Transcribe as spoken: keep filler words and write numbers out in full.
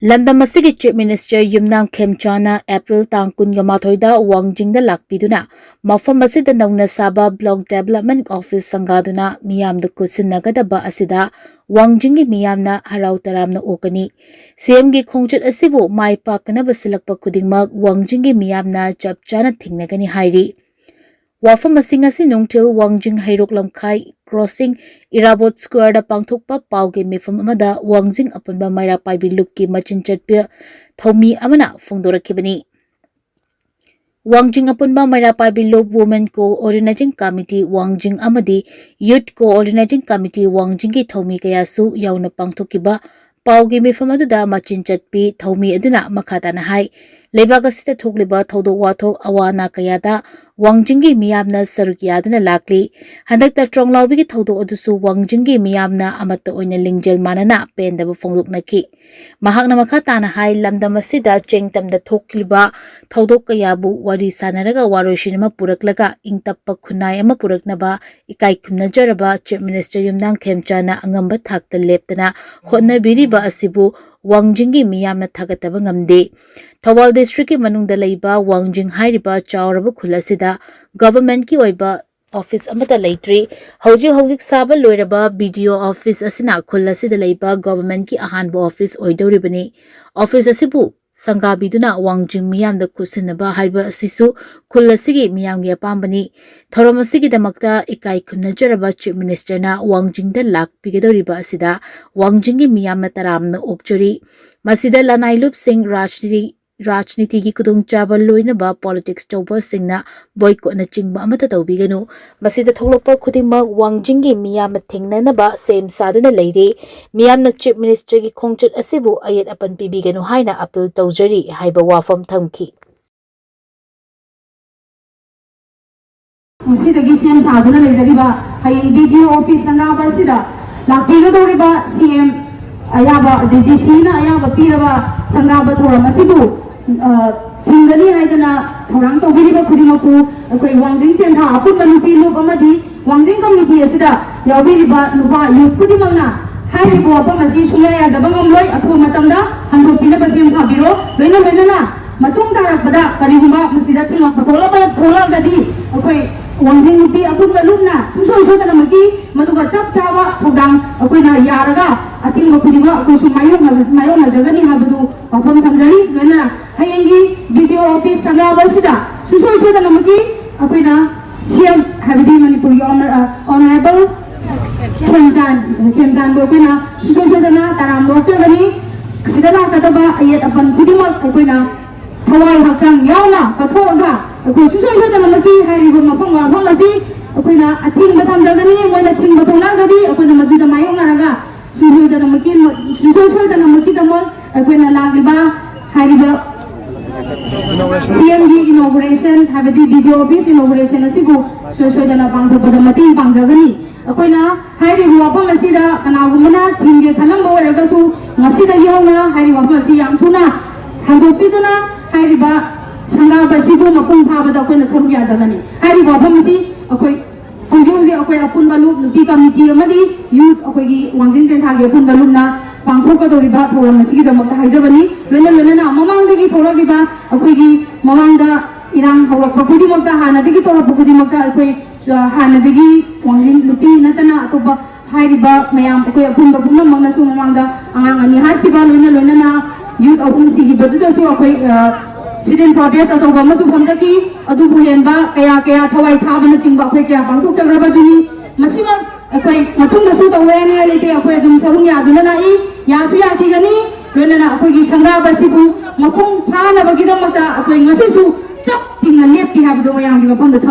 ꯂꯝꯗꯝ ꯑꯁꯤꯒꯤ Chief Minister ꯌꯨꯝꯅꯥꯝ ꯈꯦꯝꯆꯥꯟꯅ April ꯇꯥꯡ ꯀꯨꯟꯒ ꯃꯥꯊꯣꯏꯗ ꯋꯥꯡꯖꯤꯡꯗ ꯂꯥꯛꯄꯤꯗꯨꯅ ꯃꯐꯝ ꯑꯁꯤꯗ ꯅꯧꯅ ꯁꯥꯕ Block Development Office ꯁꯪꯒꯥꯗꯨꯅ ꯃꯤꯌꯥꯝꯗ ꯈꯨꯠꯁꯤꯟꯅꯒꯗꯕ ꯑꯁꯤꯗ ꯋꯥꯡꯖꯤꯡꯒꯤ ꯃꯤꯌꯥꯝꯅ ꯍꯔꯥꯎ ꯇꯔꯥꯝꯅ ꯑꯣꯛꯀꯅꯤ꯫ ꯁꯤ ꯑꯦꯝꯒꯤ ꯈꯣꯡꯆꯠ ꯑꯁꯤꯕꯨ ꯃꯥꯏ ꯄꯥꯛꯀꯅꯕ ꯁꯤꯜꯂꯛꯄ ꯈꯨꯗꯤꯡꯃꯛ ꯋꯥꯡꯖꯤꯡꯒꯤ ꯃꯤꯌꯥꯝꯅ ꯆꯞ ꯆꯥꯅ ꯊꯦꯡꯅꯒꯅꯤ ꯍꯥꯏꯔꯤ꯫ ꯋꯥꯐꯝ ꯑꯁꯤ ꯉꯁꯤ ꯅꯨꯡꯊꯤꯜ ꯋꯥꯡꯖꯤꯡ ꯍꯩꯔꯣꯛ ꯂꯝꯈꯥꯏ crossing ꯏꯔꯥꯕꯣꯠ Square ꯗ ꯄꯥꯡꯊꯣꯛꯄ ꯄꯥꯎꯒꯤ ꯃꯤꯐꯝ ꯑꯃꯗ ꯋꯥꯡꯖꯤꯡ ꯑꯄꯨꯟꯕ ꯃꯩꯔꯥ ꯄꯥꯏꯕꯤ ꯂꯨꯞꯀꯤ ꯃꯆꯤꯟ ꯆꯠꯄ ꯊꯧꯃꯤ ꯑꯃꯅ ꯐꯣꯡꯗꯣꯔꯛꯈꯤꯕꯅꯤ꯫ ꯋꯥꯡꯖꯤꯡ ꯑꯄꯨꯟꯕ ꯃꯩꯔꯥ ꯄꯥꯏꯕꯤ ꯂꯨꯞ Women Coordinating Committee ꯋꯥꯡꯖꯤꯡ ꯑꯃꯗꯤ Youth Coordinating Committee ꯋꯥꯡꯖꯤꯡꯒꯤ ꯊꯧꯃꯤ ꯀꯌꯥꯁꯨ ꯌꯥꯎꯅ ꯄꯥꯡꯊꯣꯛꯈꯤꯕ ꯄꯥꯎꯒꯤ ꯃꯤꯐꯝ ꯑꯗꯨꯗ ꯃꯆꯤꯟ ꯆꯠꯄꯤ ꯊꯧꯃꯤ ꯑꯗꯨꯅ ꯃꯈꯥ ꯇꯥꯅ ꯍꯥꯏ, ꯂꯩꯕꯥꯛ ꯑꯁꯤꯗ ꯊꯣꯛꯂꯤꯕ ꯊꯧꯗꯣꯛ ꯋꯥꯊꯣꯛ ꯑꯋꯥ ꯑꯅꯥ ꯀꯌꯥꯗ ꯋꯥꯡꯖꯤꯡꯒꯤ ꯃꯤꯌꯥꯝꯅ ꯁꯔꯨꯛ ꯌꯥꯗꯨꯅ ꯂꯥꯛꯂꯤ꯫ ꯍꯟꯗꯛꯇ ꯇ꯭ꯔꯣꯡꯂꯥꯎꯕꯤꯒꯤ ꯊꯧꯗꯣꯛ ꯑꯗꯨꯁꯨ ꯋꯥꯡꯖꯤꯡꯒꯤ ꯃꯤꯌꯥꯝꯅ ꯑꯃꯠꯇ ꯑꯣꯏꯅ ꯂꯤꯡꯖꯦꯜ ꯃꯥꯟꯅꯅ ꯄꯦꯟꯗꯕ ꯐꯣꯡꯗꯣꯛꯅꯈꯤ꯫ ꯃꯍꯥꯛꯅ ꯃꯈꯥ ꯇꯥꯅ ꯍꯥꯏ, ꯂꯝꯗꯝ ꯑꯁꯤꯗ ꯆꯦꯡ ꯇꯝꯗ ꯊꯣꯛꯂꯤꯕ ꯊꯧꯗꯣꯛ ꯀꯌꯥꯕꯨ ꯋꯥꯔꯤ ꯁꯥꯟꯅꯔꯒ ꯋꯥꯔꯣꯏꯁꯤꯟ ꯑꯃ ꯄꯨꯔꯛꯂꯒ ꯏꯪ ꯇꯞꯄ ꯈꯨꯟꯅꯥꯏ ꯑꯃ ꯄꯨꯔꯛꯅꯕ ꯏꯀꯥꯏ ꯈꯨꯝꯅꯖꯔꯕ Chief Minister ꯌꯨꯝꯅꯥꯝ ꯈꯦꯝꯆꯥꯟꯅ ꯑꯉꯝꯕ ꯊꯥꯛꯇ ꯂꯦꯞꯇꯅ ꯍꯣꯠꯅꯕꯤꯔꯤꯕ ꯑꯁꯤꯕꯨ ꯋꯥꯡꯖꯤꯡꯒꯤ ꯃꯤꯌꯥꯝꯅ ꯊꯥꯒꯠꯇꯕ ꯉꯝꯗꯦ꯫ ꯊꯧꯕꯥꯜ district ꯀꯤ ꯃꯅꯨꯡꯗ ꯂꯩꯕ ꯋꯥꯡꯖꯤꯡ ꯍꯥꯏꯔꯤꯕ ꯆꯥꯎꯔꯕ ꯈꯨꯜ ꯑꯁꯤꯗ government ꯀꯤ ꯑꯣꯏꯕ office ꯑꯃꯠꯇ ꯂꯩꯇ꯭ꯔꯤ꯫ ꯍꯧꯖꯤꯛ ꯍꯧꯖꯤꯛ ꯁꯥꯕ ꯂꯣꯏꯔꯕ B D O office ꯑꯁꯤꯅ ꯈꯨꯜ ꯑꯁꯤꯗ ꯂꯩꯕ government ꯀꯤ ꯑꯍꯥꯟꯕ office ꯑꯣꯏꯗꯧꯔꯤꯕꯅꯤ꯫ Office ꯑꯁꯤꯕꯨ ꯁꯪꯒꯥꯕꯤꯗꯨꯅ ꯋꯥꯡꯖꯤꯡ ꯃꯤꯌꯥꯝꯗ ꯈꯨꯠꯁꯤꯟꯅꯕ ꯍꯥꯏꯕ ꯑꯁꯤꯁꯨ ꯈꯨꯜ ꯑꯁꯤꯒꯤ ꯃꯤꯌꯥꯝꯒꯤ ꯑꯄꯥꯝꯕꯅꯤ꯫ ꯊꯧꯔꯝ ꯑꯁꯤꯒꯤꯗꯃꯛꯇ ꯏꯀꯥꯏ ꯈꯨꯝꯅꯖꯔꯕ Chief Minister ꯅ ꯋꯥꯡꯖꯤꯡꯗ ꯂꯥꯛꯄꯤꯒꯗꯧꯔꯤꯕ ꯑꯁꯤꯗ ꯋꯥꯡꯖꯤꯡꯒꯤ ꯃꯤꯌꯥꯝꯅ ꯇꯔꯥꯝꯅ ꯑꯣꯛꯆꯔꯤ꯫ ꯃꯁꯤꯗ ꯂꯅꯥꯏ ꯂꯨꯞꯁꯤꯡ, ꯔꯥꯖꯅꯤꯇꯤ, ꯔꯥꯖꯅꯤꯇꯤꯒꯤ ꯈꯨꯗꯣꯡꯆꯥꯕ ꯂꯣꯏꯅꯕ politics ꯇꯧꯕꯁꯤꯡꯅ boycott ꯅꯆꯤꯡꯕ ꯑꯃꯠꯇ ꯇꯧꯕꯤꯒꯅꯨ꯫ ꯃꯁꯤꯗ ꯊꯣꯛꯂꯛꯄ ꯈꯨꯗꯤꯡꯃꯛ ꯋꯥꯡꯖꯤꯡꯒꯤ ꯃꯤꯌꯥꯝꯅ ꯊꯦꯡꯅꯅꯕ ꯁꯦꯝ ꯁꯥꯗꯨꯅ ꯂꯩꯔꯤ꯫ ꯃꯤꯌꯥꯝꯅ Chief Minister ꯒꯤ ꯈꯣꯡꯆꯠ ꯑꯁꯤꯕꯨ ꯑꯌꯦꯠ ꯑꯄꯟ ꯄꯤꯕꯤꯒꯅꯨ ꯍꯥꯏꯅ appeal ꯇꯧꯖꯔꯤ ꯍꯥꯏꯕ ꯋꯥꯐꯝ ꯊꯝꯈꯤ꯫ ꯉꯁꯤꯗꯒꯤ ꯁꯦꯝ ꯁꯥꯗꯨꯅ ꯂꯩꯖꯔꯤꯕ ꯍꯌꯦꯡ B D O office ꯁꯪꯒꯥꯕ ꯑꯁꯤꯗ ꯂꯥꯛꯄꯤꯒꯗꯧꯔꯤꯕ C M ꯑꯌꯥꯕ, ꯑꯗꯩ D C ꯅ ꯑꯌꯥꯕ ꯄꯤꯔꯕ ꯁꯪꯒꯥꯕ ꯊꯧꯔꯝ ꯑꯁꯤꯕꯨ, ꯑ, ꯊꯤꯡꯒꯅꯤ ꯍꯥꯏꯗꯅ ꯊꯧꯔꯥꯡ ꯇꯧꯕꯤꯔꯤꯕ ꯈꯨꯗꯤꯡꯃꯛꯄꯨ ꯑꯩꯈꯣꯏ ꯋꯥꯡꯖꯤꯡ ꯇꯦꯟꯊꯥ ꯑꯄꯨꯟꯕ ꯅꯨꯄꯤ ꯂꯨꯞ ꯑꯃꯗꯤ ꯋꯥꯡꯖꯤꯡ committee ꯑꯁꯤꯗ ꯌꯥꯎꯕꯤꯔꯤꯕ ꯅꯨꯄꯥ youth ꯈꯨꯗꯤꯡꯃꯛꯅ ꯍꯥꯏꯔꯤꯕ ꯋꯥꯐꯝ ꯑꯁꯤ ꯁꯨꯡꯌꯥ ꯌꯥꯖꯕ ꯉꯝꯂꯣꯏ꯫ ꯑꯊꯨꯕ ꯃꯇꯝꯗ ꯍꯟꯗꯣꯛ ꯀꯔꯤꯒꯨꯝꯕ ꯃꯁꯤꯗ ꯊꯤꯡꯉꯛꯄ ꯊꯣꯛꯂꯛꯄ ꯊꯣꯛꯂꯛꯑꯒꯗꯤ ꯑꯩꯈꯣꯏ ꯋꯥꯡꯖꯤꯡ ꯅꯨꯄꯤ ꯑꯄꯨꯟꯕ ꯂꯨꯞꯅ ꯁꯨꯡꯁꯣꯏ ꯁꯣꯏꯗꯅꯃꯛꯀꯤ ꯃꯗꯨꯒ ꯆꯞ ꯆꯥꯕ ꯊꯧꯗꯥꯡ ꯑꯩꯈꯣꯏꯅ ꯌꯥꯔꯒ ꯑꯊꯤꯡꯕ ꯈꯨꯗꯤꯡꯃꯛ ꯑꯩꯈꯣꯏꯁꯨ ꯃꯥꯌꯣꯛꯅ- ꯃꯥꯌꯣꯛꯅꯖꯒꯅꯤ ꯍꯥꯏꯕꯗꯨ ꯋꯥꯐꯝ ꯊꯝꯖꯔꯤ꯫ ꯂꯣꯏꯅꯅ ꯍꯌꯦꯡꯒꯤ ꯕꯤ ꯗꯤ ꯑꯣ ꯑꯣꯐꯤꯁ ꯁꯪꯒꯥꯕ ꯑꯁꯤꯗ ꯁꯨꯡꯁꯣꯏ ꯁꯣꯏꯗꯅꯃꯛꯀꯤ ꯑꯩꯈꯣꯏꯅ ꯁꯤ ꯑꯦꯝ ꯍꯥꯏꯕꯗꯤ ꯃꯅꯤꯄꯨꯔꯒꯤ ꯑꯣꯅꯔ- ꯑ, ꯑꯣꯅꯔꯦꯕꯜ ꯈꯦꯝꯆꯥꯟ ꯈꯦꯝꯆꯥꯟꯕꯨ ꯑꯩꯈꯣꯏꯅ ꯁꯨꯡꯁꯣꯏ ꯁꯣꯏꯗꯅ ꯇꯔꯥꯝꯅ ꯑꯣꯛꯆꯒꯅꯤ꯫ ꯁꯤꯗ ꯂꯥꯛꯀꯗꯕ ꯑꯌꯦꯠ ꯑꯄꯟ ꯈꯨꯗꯤꯡꯃꯛ ꯑꯩꯈꯣꯏꯅ ꯊꯋꯥꯏ ꯍꯛꯆꯥꯡ ꯌꯥꯎꯅ ꯀꯠꯊꯣꯛꯑꯒ ꯑꯩꯈꯣꯏ ꯁꯨꯡꯁꯣꯏ ꯁꯣꯏꯗꯅꯃꯛꯀꯤ ꯍꯥꯏꯔꯤꯕ ꯃꯐꯝ ꯋꯥꯐꯝ ꯑꯁꯤ ꯑꯩꯈꯣꯏꯅ ꯑꯊꯤꯡꯕ ꯊꯝꯖꯒꯅꯤ꯫ ꯃꯣꯏꯅ ꯊꯤꯡꯕ ꯊꯣꯛꯂꯛꯑꯒꯗꯤ ꯑꯩꯈꯣꯏꯅ ꯃꯗꯨꯗ ꯃꯥꯌꯣꯛꯅꯔꯒ ꯁꯨꯡꯁꯣꯏ ꯁꯣꯏꯗꯅꯃꯛꯀꯤ ꯁꯨꯡꯁꯣꯏ ꯁꯣꯏꯗꯅꯃꯛꯀꯤꯗꯃꯛ ꯑꯩꯈꯣꯏꯅ ꯂꯥꯛꯂꯤꯕ ꯍꯥꯏꯔꯤꯕ ꯁꯤ ꯑꯦꯝꯒꯤ ꯏꯅꯣꯒ꯭ꯔꯦꯁꯟ ꯍꯥꯏꯕꯗꯤ ꯕꯤ ꯗꯤ ꯑꯣ ꯑꯣꯐꯤꯁ ꯏꯅꯣꯒ꯭ꯔꯦꯁꯟ ꯑꯁꯤꯕꯨ ꯁꯨꯡꯁꯣꯏ ꯁꯣꯏꯗꯅ ꯄꯥꯡꯊꯣꯛꯄꯗ ꯃꯇꯦꯡ ꯄꯥꯡꯖꯒꯅꯤ꯫ ꯑꯩꯈꯣꯏꯅ ꯍꯥꯏꯔꯤꯕ ꯋꯥꯐꯝ ꯑꯁꯤꯗ ꯀꯅꯥꯒꯨꯝꯕꯅ ꯊꯤꯡꯒꯦ ꯈꯜꯂꯝꯕ ꯑꯣꯏꯔꯒꯁꯨ ꯉꯁꯤꯗꯒꯤ ꯍꯧꯅ ꯍꯥꯏꯔꯤꯕ ꯋꯥꯐꯝ ꯑꯁꯤ ꯌꯥꯝ ꯊꯨꯅ ꯍꯟꯗꯣꯛꯄꯤꯗꯨꯅ ꯍꯥꯏꯔꯤꯕ ꯁꯪꯒꯥꯕ ꯑꯁꯤꯕꯨ ꯃꯄꯨꯡ ꯐꯥꯕꯗ ꯑꯩꯈꯣꯏꯅ ꯁꯔꯨꯛ ꯌꯥꯖꯒꯅꯤ꯫ ꯍꯥꯏꯔꯤꯕ ꯋꯥꯐꯝ ꯑꯁꯤ ꯑꯩꯈꯣꯏ ꯍꯧꯖꯤꯛ ꯍꯧꯖꯤꯛ ꯑꯩꯈꯣꯏ ꯑꯄꯨꯟꯕ ꯂꯨꯞ ꯅꯨꯄꯤ ꯀꯃꯤꯇꯤ ꯑꯃꯗꯤ ꯌꯨꯠ ꯑꯩꯈꯣꯏꯒꯤ ꯋꯥꯡꯖꯤꯡ ꯇꯦꯟꯊꯥꯒꯤ ꯑꯄꯨꯟꯕ ꯂꯨꯞꯅ ꯄꯥꯡꯊꯣꯛꯀꯗꯧꯔꯤꯕ ꯊꯧꯔꯝ ꯑꯁꯤꯒꯤꯗꯃꯛꯇ ꯍꯥꯏꯖꯕꯅꯤ꯫ ꯂꯣꯏꯅ ꯂꯣꯏꯅꯅ ꯃꯃꯥꯡꯗꯒꯤ ꯊꯣꯛꯂꯛꯂꯤꯕ ꯑꯩꯈꯣꯏꯒꯤ ꯃꯃꯥꯡꯗ ꯏꯔꯥꯡ ꯍꯧꯔꯛꯄ ꯈꯨꯗꯤꯡꯃꯛꯇ ꯍꯥꯟꯅꯗꯒꯤ ꯇꯧꯔꯛꯄ ꯈꯨꯗꯤꯡꯃꯛꯇ ꯑꯩꯈꯣꯏ ꯑ, ꯍꯥꯟꯅꯗꯒꯤ ꯋꯥꯡꯖꯤꯡ ꯅꯨꯄꯤ ꯅꯠꯇꯅ ꯑꯇꯣꯞꯄ ꯍꯥꯏꯔꯤꯕ ꯃꯌꯥꯝ ꯑꯩꯈꯣꯏ ꯑꯄꯨꯟꯕ ꯄꯨꯝꯅꯃꯛꯅꯁꯨ ꯃꯃꯥꯡꯗ ꯑꯉꯥꯡ ꯑꯅꯤ ꯍꯥꯠꯈꯤꯕ ꯂꯣꯏꯅ ꯂꯣꯏꯅꯅ ꯌꯨꯠ ꯑꯍꯨꯝ ꯁꯤꯈꯤꯕꯗꯨꯗꯁꯨ ꯑꯩꯈꯣꯏ ꯁꯤꯠ ꯏꯟ ꯄ꯭ꯔꯣꯇꯦꯁ ꯑꯆꯧꯕ ꯑꯃꯁꯨ ꯐꯝꯖꯈꯤ꯫ ꯑꯗꯨꯕꯨ ꯍꯦꯟꯕ ꯀꯌꯥ ꯀꯌꯥ ꯊꯋꯥꯏ ꯊꯥꯕꯅꯆꯤꯡꯕ ꯑꯩꯈꯣꯏ ꯀꯌꯥ ꯄꯥꯡꯊꯣꯛꯆꯈ꯭ꯔꯕꯗꯨꯅꯤ꯫ ꯃꯁꯤꯃꯛ ꯑꯩꯈꯣꯏ ꯃꯇꯨꯡꯗꯁꯨ ꯇꯧꯕ ꯌꯥꯅꯤꯡꯉꯥꯏ ꯂꯩꯇꯦ꯫ ꯑꯩꯈꯣꯏ ꯑꯗꯨꯝ ꯁꯔꯨꯛ ꯌꯥꯗꯨꯅ ꯂꯥꯛꯏ, ꯌꯥꯁꯨ ꯌꯥꯈꯤꯒꯅꯤ꯫ ꯂꯣꯏꯅꯅ ꯑꯩꯈꯣꯏꯒꯤ ꯁꯪꯒꯥꯕ ꯑꯁꯤꯕꯨ ꯃꯄꯨꯡ ꯐꯥꯅꯕꯒꯤꯗꯃꯛꯇ ꯑꯩꯈꯣꯏ ꯉꯁꯤꯁꯨ ꯆꯞ ꯇꯤꯡꯅ ꯂꯦꯞꯄꯤ ꯍꯥꯏꯕꯗꯨ ꯃꯌꯥꯝꯒꯤ ꯃꯐꯝꯗ ꯊꯝꯖꯒꯦ꯫